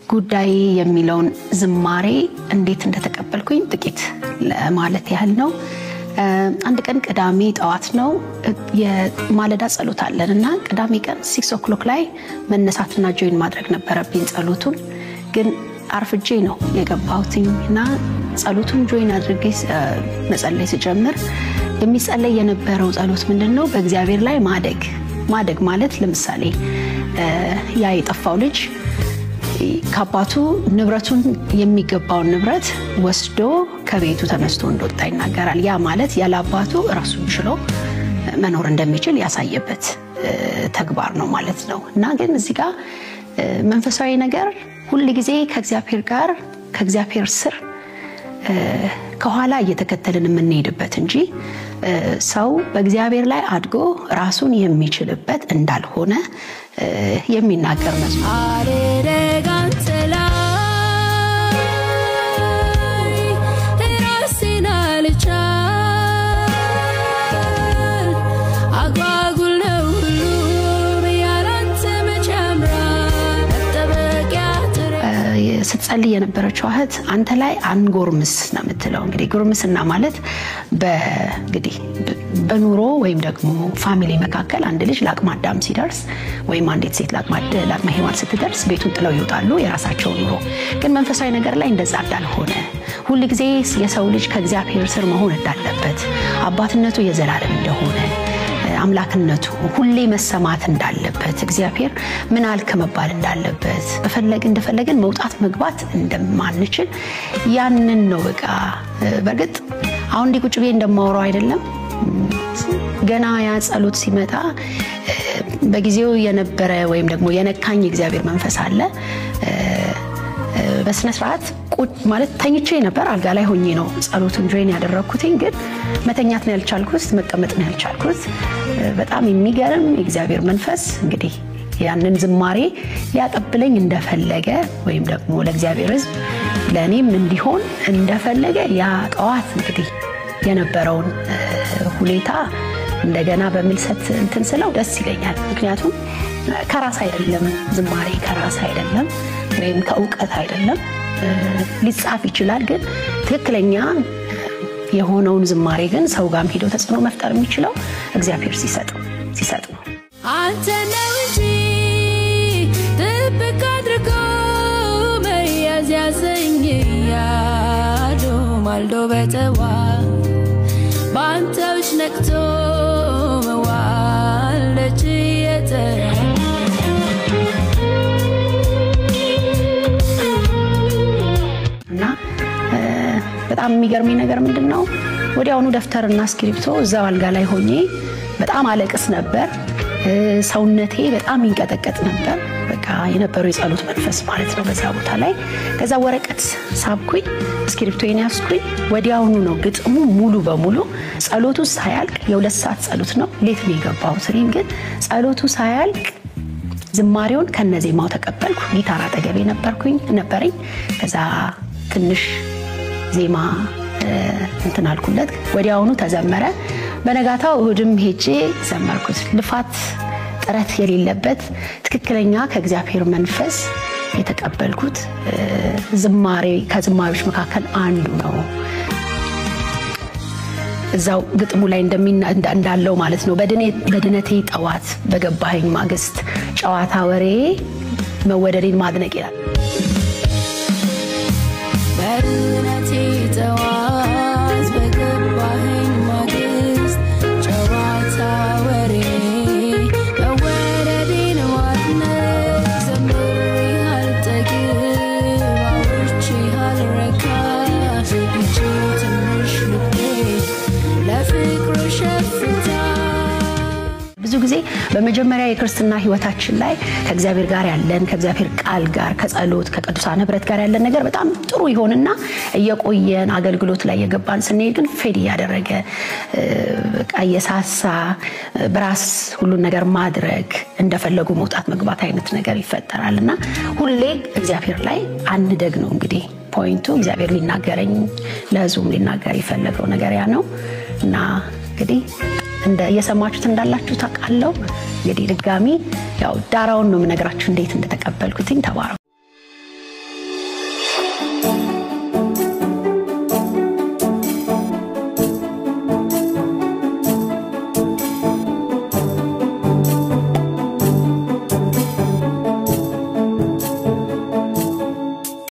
ጉዳይ የሚለውን ዝማሬ እንዴት እንደተቀበልኩኝ ጥቂት ለማለት ያህል ነው። አንድ ቀን ቅዳሜ ጠዋት ነው፣ የማለዳ ጸሎት አለን እና ቅዳሜ ቀን 6 o'clock ላይ መነሳትና join ማድረግ ነበረብኝ ጸሎቱን። ግን አርፍጄ ነው የገባሁትኝ እና ጸሎቱን join አድርጌ መጸለይ ስጀምር የሚጸለይ የነበረው ጸሎት ምንድን ነው? በእግዚአብሔር ላይ ማደግ። ማደግ ማለት ለምሳሌ ያ የጠፋው ልጅ ከአባቱ ንብረቱን፣ የሚገባውን ንብረት ወስዶ ከቤቱ ተነስቶ እንደወጣ ይናገራል። ያ ማለት ያለ አባቱ ራሱን ችሎ መኖር እንደሚችል ያሳየበት ተግባር ነው ማለት ነው። እና ግን እዚህ ጋር መንፈሳዊ ነገር ሁል ጊዜ ከእግዚአብሔር ጋር፣ ከእግዚአብሔር ስር ከኋላ እየተከተልን የምንሄድበት እንጂ ሰው በእግዚአብሔር ላይ አድጎ ራሱን የሚችልበት እንዳልሆነ የሚናገር መዝሙር። አልደግ አንተ ላይ ራሴን አልቻል፣ አጓጉል ነው ሁሉም ያላንተ መች ያምራል፣ መጠበቂያ ጥሬ። ስትጸልይ የነበረችው እህት አንተ ላይ አንጎርምስ ነው የምትለው። እንግዲህ ጉርምስና ማለት እንግዲህ በኑሮ ወይም ደግሞ family መካከል አንድ ልጅ ለአቅመ አዳም ሲደርስ ወይም አንዲት ሴት ለአቅመ ሔዋን ስትደርስ ቤቱን ጥለው ይወጣሉ፣ የራሳቸው ኑሮ። ግን መንፈሳዊ ነገር ላይ እንደዛ እንዳልሆነ፣ ሁል ጊዜ የሰው ልጅ ከእግዚአብሔር ስር መሆን እንዳለበት፣ አባትነቱ የዘላለም እንደሆነ፣ አምላክነቱ ሁሌ መሰማት እንዳለበት፣ እግዚአብሔር ምን አልክ መባል እንዳለበት፣ በፈለግ እንደፈለግን መውጣት መግባት እንደማንችል ያንን ነው። በቃ በእርግጥ አሁን እንዲህ ቁጭ ብዬ እንደማወራው አይደለም። ገና ያ ጸሎት ሲመጣ በጊዜው የነበረ ወይም ደግሞ የነካኝ የእግዚአብሔር መንፈስ አለ። በስነ ስርዓት ቁጭ ማለት ተኝቼ ነበር። አልጋ ላይ ሆኜ ነው ጸሎቱን join ያደረግኩትኝ። ግን መተኛት ነው ያልቻልኩት፣ መቀመጥ ነው ያልቻልኩት። በጣም የሚገርም የእግዚአብሔር መንፈስ እንግዲህ ያንን ዝማሬ ሊያቀብለኝ እንደፈለገ ወይም ደግሞ ለእግዚአብሔር ሕዝብ ለእኔም እንዲሆን እንደፈለገ ያ ጠዋት እንግዲህ የነበረውን ሁኔታ እንደገና በምልሰት እንትን ስለው ደስ ይለኛል። ምክንያቱም ከራስ አይደለም፣ ዝማሬ ከራስ አይደለም ወይም ከእውቀት አይደለም። ሊጻፍ ይችላል፣ ግን ትክክለኛ የሆነውን ዝማሬ ግን ሰው ጋርም ሄዶ ተጽዕኖ መፍጠር የሚችለው እግዚአብሔር ሲሰጥ ነው። አንተ ነው እንጂ ጥብቅ አድርጎ መያዝ ያዘኝ እያሉ ማልዶ በጠዋት በአንተዎች ነቅቶ መዋለች የጠራ። እና በጣም የሚገርመኝ ነገር ምንድን ነው? ወዲያውኑ ደብተርና እስክሪብቶ እዛው አልጋ ላይ ሆኜ በጣም አለቅስ ነበር። ሰውነቴ በጣም ይንቀጠቀጥ ነበር። በቃ የነበረው የጸሎት መንፈስ ማለት ነው በዛ ቦታ ላይ። ከዛ ወረቀት ሳብኩኝ፣ እስክሪብቶዬን ያዝኩኝ። ወዲያውኑ ነው ግጥሙ ሙሉ በሙሉ ጸሎቱ ሳያልቅ፣ የ2 ሰዓት ጸሎት ነው፣ late ነው የገባሁት። እኔም ግን ጸሎቱ ሳያልቅ ዝማሬውን ከነዜማው ተቀበልኩ። ጊታር አጠገቤ ነበረኝ። ከዛ ትንሽ ዜማ እንትን አልኩለት። ወዲያውኑ ተዘመረ። በነጋታው እሁድም ሄጄ ዘመርኩት። ልፋት ጥረት የሌለበት ትክክለኛ ከእግዚአብሔር መንፈስ የተቀበልኩት ዝማሬ ከዝማሬዎች መካከል አንዱ ነው። እዛው ግጥሙ ላይ እንዳለው ማለት ነው። በድነቴ ጠዋት በገባኸኝ ማግስት ጨዋታ ወሬ መወደዴን ማድነቅ ይላል። በድነቴ ጠዋት በገባኸኝ ማግስት ጨዋታ ወሬ መወደዴን ማድነቅ፣ ዘምሬ አልጠግብ አውርቼ አልረካ፣ ይቺ ትንሽ ልቤ ለፍቅር ሸፍታ። ብዙ ጊዜ በመጀመሪያ የክርስትና ሕይወታችን ላይ ከእግዚአብሔር ጋር ያለን፣ ከእግዚአብሔር ቃል ጋር፣ ከጸሎት፣ ከቅዱሳን ህብረት ጋር ያለን ነገር በጣም ጥሩ ይሆንና እየቆየን አገልግሎት ላይ የገባን ስንሄድ ግን fade እያደረገ፣ በቃ እየሳሳ፣ በራስ ሁሉን ነገር ማድረግ፣ እንደፈለጉ መውጣት መግባት አይነት ነገር ይፈጠራል እና ሁሌ እግዚአብሔር ላይ አንደግ ነው እንግዲህ point ኡ። እግዚአብሔር ሊናገረኝ ለህዝቡም ሊናገር የፈለገው ነገር ያ ነው እና እንግዲህ እንደ እየሰማችሁት እንዳላችሁ ታውቃለሁ። እንግዲህ ድጋሚ ያው ዳራውን ነው የምነግራችሁ እንዴት እንደተቀበልኩትኝ። ተባረኩ።